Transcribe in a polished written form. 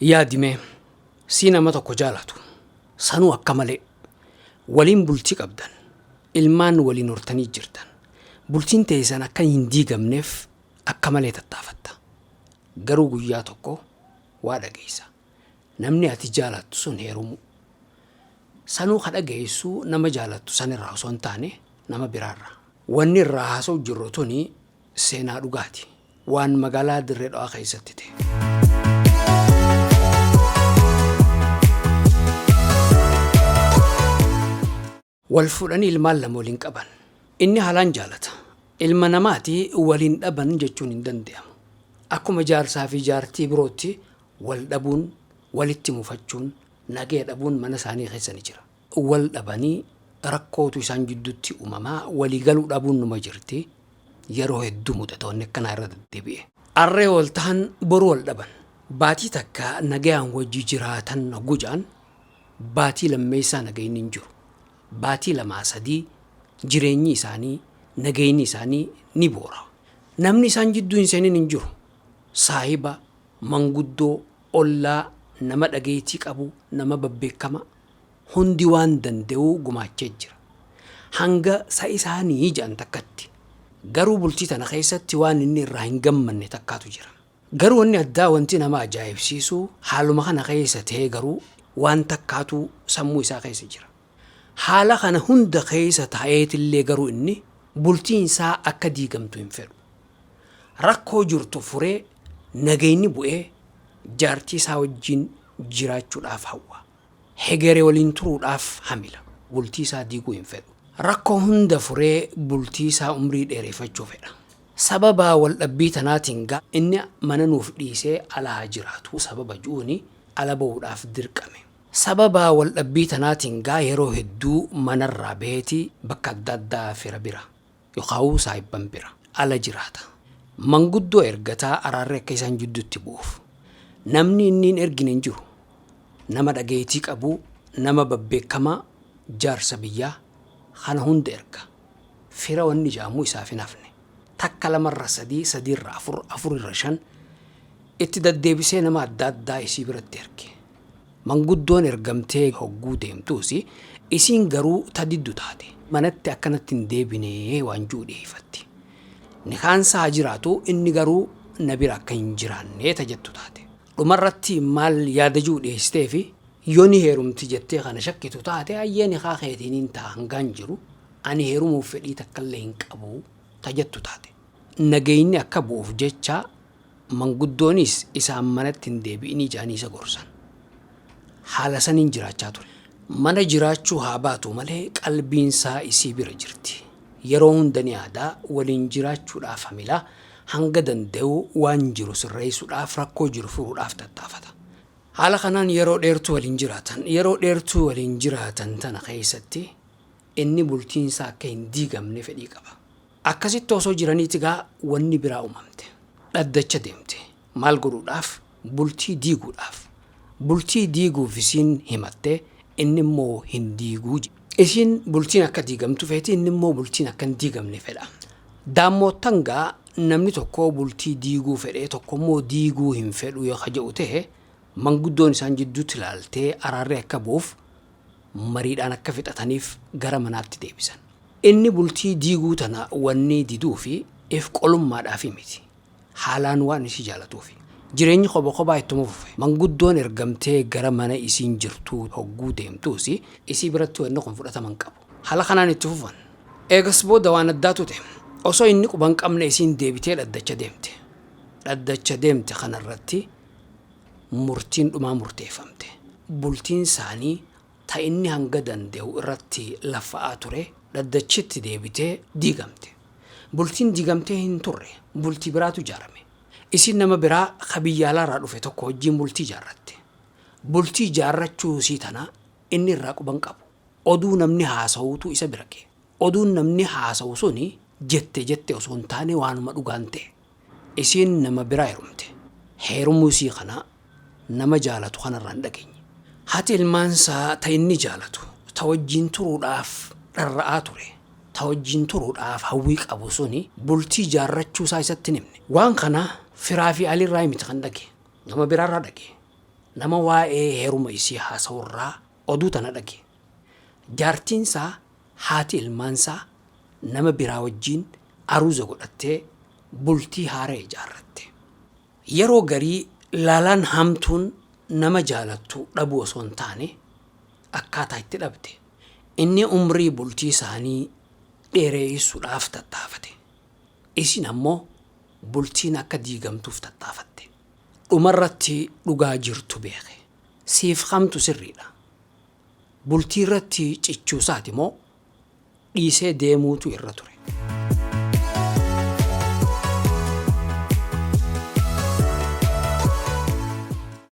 Yaadi mee, sii nama tokko jaalatu, sanuu akka malee, waliin bultii qabdan, ilmaan waliin hortanii jirtan, bultiin teessan akka hin diigamneef akka malee tattaafatta. Garuu guyyaa tokko waa dhageessa. Namni ati jaalattu sun heerumuu. Sanuu ka dhageessu nama jaalattu sanirraa osoo hin taane nama biraarraa. Wanni irraa haasa'u jirru tuni seenaa dhugaati. Waan magaalaa Dirree Dhawaa keessatti ta'e. Wal fuudhanii ilmaan lama waliin qaban. Inni haalaan jaalata. Ilma namaati waliin dhaban jechuun hin danda'amu. Akkuma jaarsaa fi jaartii birootti wal dhabuun, walitti mufachuun, nagaya dhabuun mana isaanii keessa ni jira. Wal dhabanii rakkootu isaan jidduutti uumamaa, walii galuu dhabuun numa jirti. Yeroo hedduu mudata wanni akkanaa irra deddeebi'e. Arree wal tahan boru wal dhaban. Baatii takka nagayaan wajji jiraatan hogguu ja'an baatii lammeessaa nagayni hin jiru. Baatii lamaa sadii jireenyi isaanii nagayni isaanii ni boora. Namni isaan jidduu hin seenin hin jiru. Saahiba, manguddoo, ollaa, nama dhageeytii qabu, nama babbeekama hundi waan dande'u gumaachee jira. Hanga sa isaanii ja'an takkatti. Garuu bultii tana keessatti waan inni irraa hin gammanne takkaatu jira. Garuu wanni addaa wanti nama ajaa'ibsiisu haaluma kana keessa ta'ee garuu waan takkaatu sammuu isaa keessa jira. Haala kana hunda keessa taa'eetillee garuu inni bultiin isaa akka diigamtu hin fedhu. Rakkoo jirtu furee nagayni bu'ee jaartii isaa wajjin jiraachuudhaaf hawwa. Hegere waliin turuudhaaf hamila. Bultii isaa diiguu hin fedhu. Rakkoo hunda furee bultii isaa umrii dheereffachuu fedha. Sababa wal dhabbii tanaatiin gaa inni mana nuuf dhiisee ala haa jiraatu sababa ju'uuni ala bahuudhaaf dirqame. Sababa wal dhabbii tanaatiin gaa yeroo hedduu manarraa baheeti bakka adda addaa fira bira yookaan saahibban bira ala jiraata. Manguddoo ergataa araarri akka isaan jidduutti bu'uuf. Namni inni hin ergine hin jiru. Nama dhageettii qabu, nama babbeekamaa, jaarsa biyyaa kana hunda erga. Fira wanni jaamu isaaf hin hafne. Takka lamarra sadii, sadiirra afur, afurirra shan itti deddeebisee nama adda addaa isii biratti erge. Manguddoon ergamtee hogguu deemtuus isiin garuu ta diddu taate. Manatti akkanatti hin deebinee waan jiru dhiyeeffatti. Nikaansa haa jiraatu inni garuu na bira akka hin jiraanne ta jettu taate. Dhumarratti maal yaada jiru dhiyeessitee fi yoo ni heerumti jettee kana shakkitu taate hayyee nikaa keetiin hin ta'a hangaan jiru ani heerumuuf fedhii takkallee hin qabu ta jettu taate. Nagayni akka bu'uuf jecha manguddoonis isaan manatti hin deebi'inii jedhanii isa gorsan. Haala saniin jiraachaa ture. Mana jiraachuu haa baatu malee qalbiinsaa isii bira jirti. Yeroo hunda ni yaadaa waliin jiraachuudhaaf hamilaa hanga danda'u waan jiru sirreessuudhaaf rakkoo jiru furuudhaaf tattaafata. Haala kanaan yeroo dheertuu waliin jiraatan. Yeroo dheertuu waliin jiraatan tana keessatti inni bultiinsaa akka hin diigamne fedhii qaba. Akkasitti osoo jiraniiti gaa wanni biraa uumamte. Dhaddacha deemte. Maal godhuudhaaf? Bultii diiguudhaaf. Bultii diiguuf isiin himatte inni immoo hin diiguu. Isiin bultiin akka diigamtu feeti inni immoo bultiin akka hin diigamne fedha. Daammoottan gaa namni tokko bultii diiguu fedhee tokko immoo diiguu hin fedhu yoo ka jedhu ta'e manguddoon isaan jidduutti ilaaltee araarri akka bu'uuf mariidhaan akka fixataniif gara manaatti deebisan. Inni bultii diiguu tana wanni diduu fi if qolummaadhaaf miti. Haalaan waan isii jaalatuufi. Jireenyi kopha kophaa ittuma fufe. Manguddoon ergamtee gara mana isiin jirtuu hogguu deemtuus isii biratti wanni kun fudhatama hin qabu. Haala kanaan itti fufan. Eegas booda waan addaatu ta'e. Osoo inni quba hin qabne isiin deebitee dhaddacha deemte. Dhaddacha deemte kanarratti murtiin dhumaa murteeffamte. Bultiin isaanii ta inni hanga danda'u irratti laffa'aa ture dhaddachitti deebitee diigamte. Bultiin diigamtee hin turre bultii biraatu ijaarame. Isiin nama biraa ka biyya alaarraa dhufe tokko wajjin bultii ijaarratte. Bultii ijaarrachuu isii tana inni irraa quba hin qabu. Oduu namni haasa'uutu isa bira ga'e. Oduun namni haasa'u suni jette jette osoo hin taane waanuma dhugaan ta'e. Isiin nama biraa heerumte. Heerumuu isii kana nama jaalatu kanarraa hin dhageenye. Haati ilmaansaa ta inni jaalatu, ta wajjin turuudhaaf dharra'aa ture, ta wajjin turuudhaaf hawwii qabu suni bultii ijaarrachuu isaa isatti hin himne. Waan kana firaa fi alirraa miti kan dhage. Nama biraarraa dhage. Nama waa'ee heeruma isii haasa'urraa oduu tana dhage. Jaartiinsaa haati ilmaansaa nama biraa wajjiin aruuza godhattee bultii haaraa ijaarratte. Yeroo garii laalaan hamtuun nama jaalattu dhabuu osoo hin taane akkaataa itti dhabde. Inni umrii bultii isaanii dheereessuudhaaf tattaafate. Isin ammoo bultiin akka diigamtuuf tattaafatte. Dhumarratti dhugaa jirtu beeke. Siif hamtu sirriidha. Bultii irratti cichuusaati moo dhiisee deemuutu irra ture?